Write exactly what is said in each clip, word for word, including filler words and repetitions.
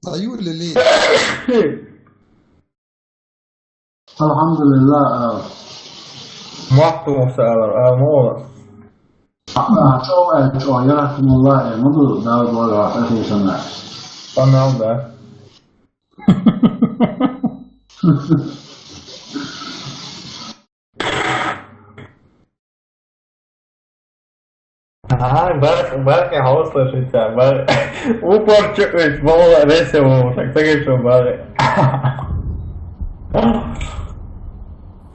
Аюлили. Алхьамдулиллах, а. Махтумов саалар, а, мола. А, чо, а, чо, ярахмулла, э, муду, да, да, да, да, да. Панал, да. Ага, бар, бар, хаваслашица, бар. Упорчик ведь, мола, ресе, мола, так, так, что бар.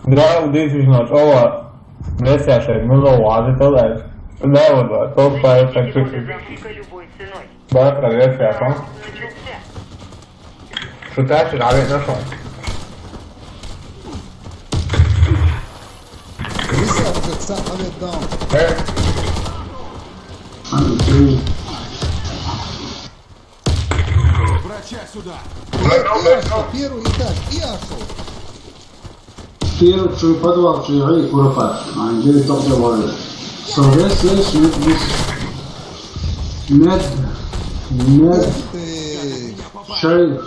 Да, удивительно, что, ресе, что, ну, ну, ладно, то да. Да, вот, да, то, по, так, что, бар, ресе, а? Шутаешь, да, ведь, ну, что? Reset, reset, hold it down. Э? Врача сюда! Э, Иашо, первый этаж, Иашо! Первый подвал, чё, и куропат. А, где только валит. So this is with this med, med, Э, шейх.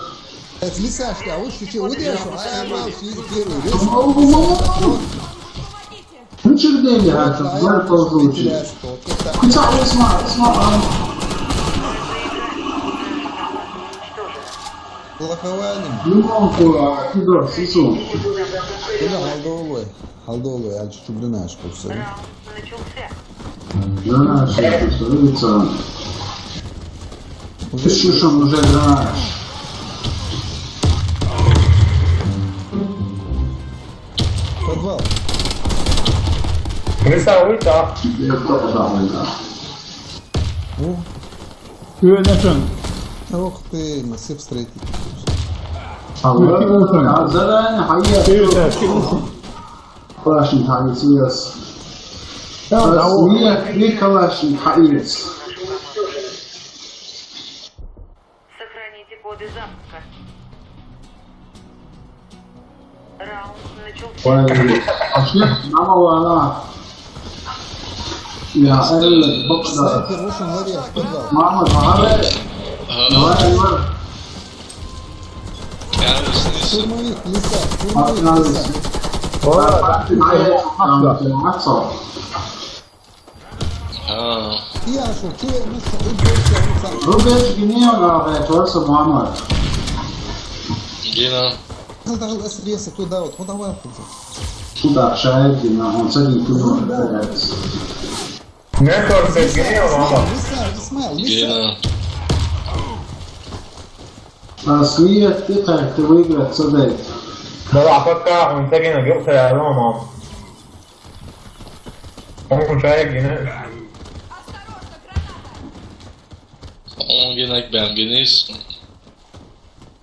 Эцлисашка, а уж чуть-чуть удержу, а я мал сидит первый, весь. Ну, чё ты, я, это, я тоже учу. Куда, Осман, Осман, а? Плохование. Ну, он, а, ты, да, сису. Куда, Алдовый? Алдолу, я чуть-чуть думаю, что всё. Раунд начался. Да, всё, всё, всё. Ты слушай, уже играешь. Подвал. Крыса, уйта. Тебе кто подал, да? О. Уйта. Ох ты, массив встретить. А, ладно, а, задание, а я. Уйта. Калашник хьаийцу ас. Да, да, ас о. Мия, мия калашник хьаийцу. Сохраните коды запуска. Раунд начался. Вай, а чё, мама вала. Я, эль, бокс, да. Снайпер вышел наверх, подвал. Мама, давай. Ага. Давай, давай. Штурмовик, леса, штурмовик, леса. Рубеж гинео на ветварса Муаммар. Гина. Надо СРС туда вот, ну давай вот уже. Куда шайди на, он с одним кулём. Нетворк гинео, Муаммар. Леса, Исмаил, леса. Гина. А, смерть, ты так, ты выиграть, садись. Да, а пока он так и нагрелся, я дома. Он уже гинео. Он гинео, бен гинео.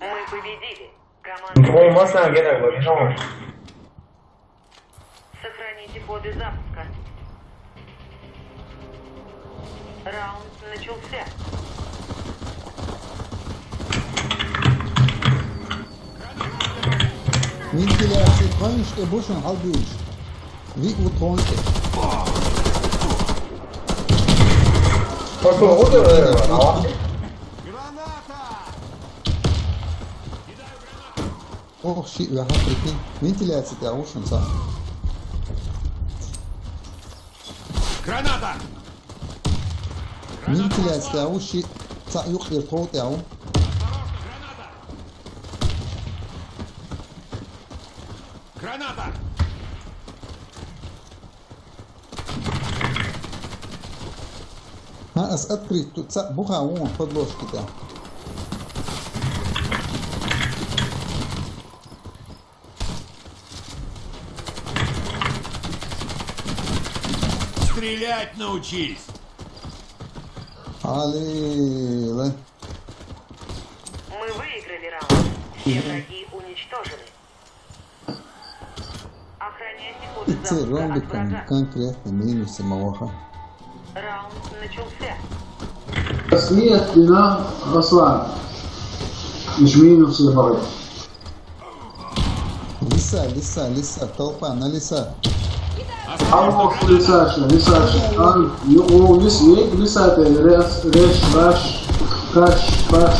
Мы победили. Команда. Ну, он машина гинео, ну. Сохраните коды запуска. Раунд начался. Вентиляция, помнишь, ты больше албиш. Вик вот он. Пошёл, вот это, а? Ох, ши, я прикинь. Вентиляция, ты, а, ушин, са. Граната! Вентиляция, а, уши, са, юк, я, тот, я, у. Граната! А, ас открыть тут, са, буха, вон, подложки, да. Стрелять научись! Аллилуйя. Мы выиграли раунд. Все враги уничтожены. Охраняйте коды. Ицци запуска от ромбикан врага. Конкретно минусы маваха. Раунд начался. Смерть, дина, Аслан. Миш минусы бары. Лиса, лиса, лиса, толпа, на лиса. Алло, лиса, лиса, лиса. А, ну, о, лис, е, лиса, ты, реш, реш, раш, каш, баш.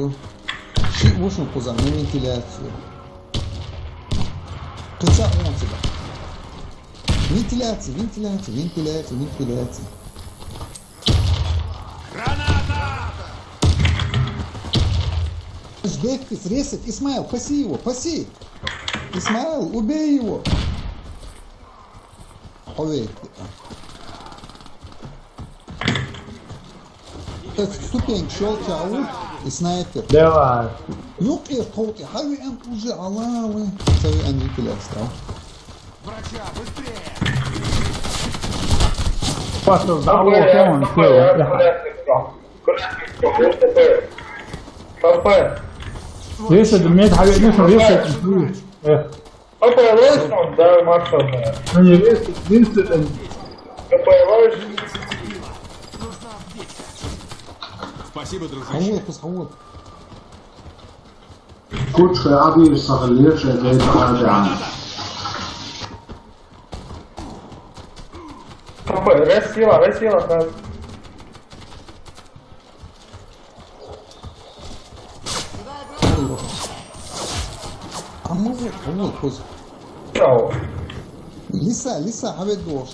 Ого. Ши вушну куза, на вентиляцию. Кыца он тебя. Вентиляция, вентиляция, вентиляция, вентиляция. Ждать, резать. Исмаил, паси его, паси. Исмаил, убей его. Ой. Ступенька щёлча, а вот и снайпер. Давай. Юкъер тховти, хьави ан уже алалы. Сави ан викиляста. Пошел, да, вот он, всё. Папа. Весь этот мед, весь этот. Эх, Папа, лоишь он, да, Максов. Ну не весь, весь этот. Папа, лоишь. Спасибо, дружище. Хавот, пус хавот. Кучка абир сахлешая дает ардан. Папа, ресила, ресила, да. А может, хавот, пус. Чао. Лиса, лиса, хавет дош.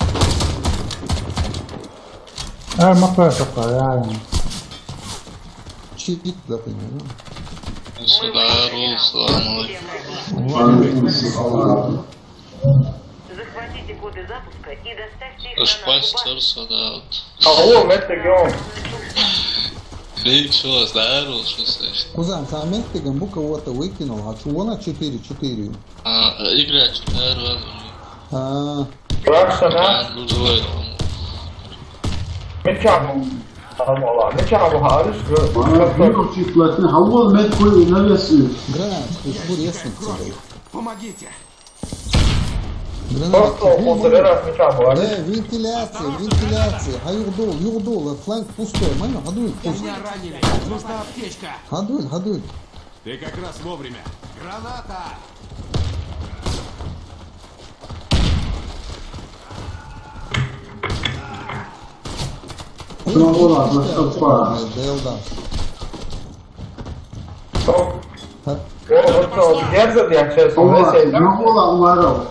А, макар, макар, реально. Чипит, например. Сюда, Рус, ладно. Алейкум салам. Захватите коды запуска и доставьте их на нашу Спасибо, базу. Сюда. Алло, Мэтт Геон. Лейк, что, здорово, что слышишь? Кузан, сам меттиган бука вот выкинул, а чего на четыре четыре? А, игра, что, здорово. А, Ракшана. А, ну, живой. Меча. Алла, меча бу хариш. Бир учить платный. Хавол мед кой навеси. гранат, ты же будешь ясно тебе. Помогите. Гранат. Просто он собирает меча бу хариш. Э, вентиляция, вентиляция. Хай югдул, югдул, фланг пустой. Майна, хадуй, пусть. Меня ранили. Нужна аптечка. Хадуй, хадуй. Ты как раз вовремя. Граната! Ну, ладно, что, па? Делда. О, вот что, вот дерзит я сейчас, Ола, весь. ну, ола, умарал.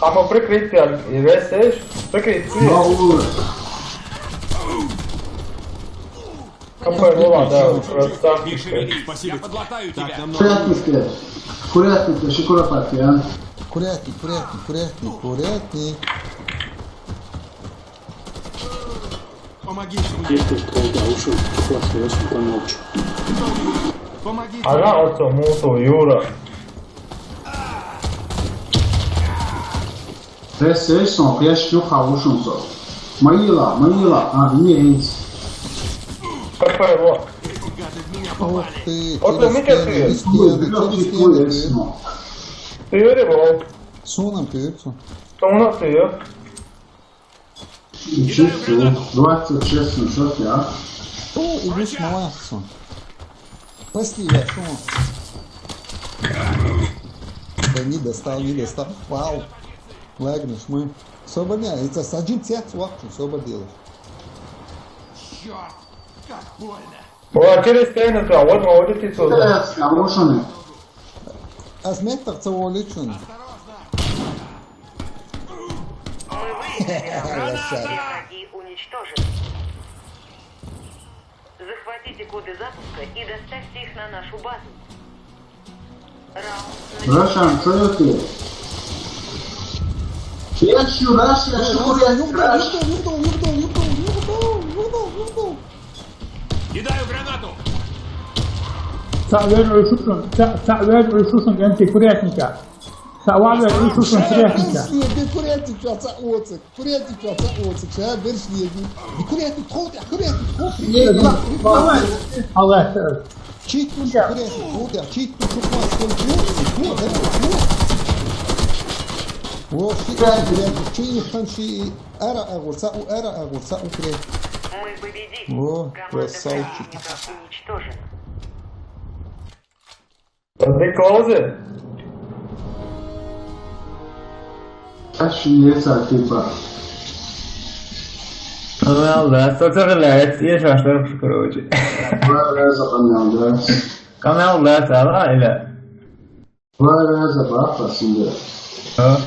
Ама прикрытие, и весь, прикрытие. Ну, ола. Какой была, да, красавчик. Тише, Вилли, спасибо. Я подлатаю тебя. Курятники. Курятники, шикурапати, а? Курятник, курятник, курятник, курятник. Помогите мне. Если кто-то ушел, классно, очень помолчу. Помогите. Ага, вот что, мусор, Юра. Ресейш сон, я шню хавушун со. Маила, маила, а, не эйс. Какой вот. Ух ты, Вот через вы видите, стены, ты- через стены, через стены. Эсмо. Ты его, Суном перцу. что у нас ее? Ничего, двадцать шесть семьсот, я. О, иди с молодцом. Спасти, я шо? Да не достал, не достал. Вау. Лагнеш мы. Сободня, это саджим цец вахту, сободила. Черт, как больно. Была через стену, то, а вот молодец и сюда. Эс, хавушуны. Аз меттер цаволичун. Мы выиграли раунд. Все враги уничтожены. Захватите коды запуска и доставьте их на нашу базу. Раунд начался. Рашан, что это? Я шу, Раш, я шу, курят, Раш. Кидаю гранату. Савер Ишушин, Савер Ишушин, анти курятника. Савер Ишушин, курятника. Курятник, чё, ца оцик. Курятник, чё, ца оцик. Ша, берш не. Курятник, тхот, курятник, тхот. Аллах. Чит тут курятник, тхот, чит тут курятник, тхот, да, тхот. Во, ши, курятник, чи их там, ши, ара, агур, ца у, ара, агур, ца у, курятник. Мы победили. Во, Команда красавчик. противника уничтожена. Ты клоузе? Аш не сатипа. Ronaldo, что ты, блядь, я что, что, короче. Два раза понял, да? Канал, да, сала, или? Два раза баха синде. А?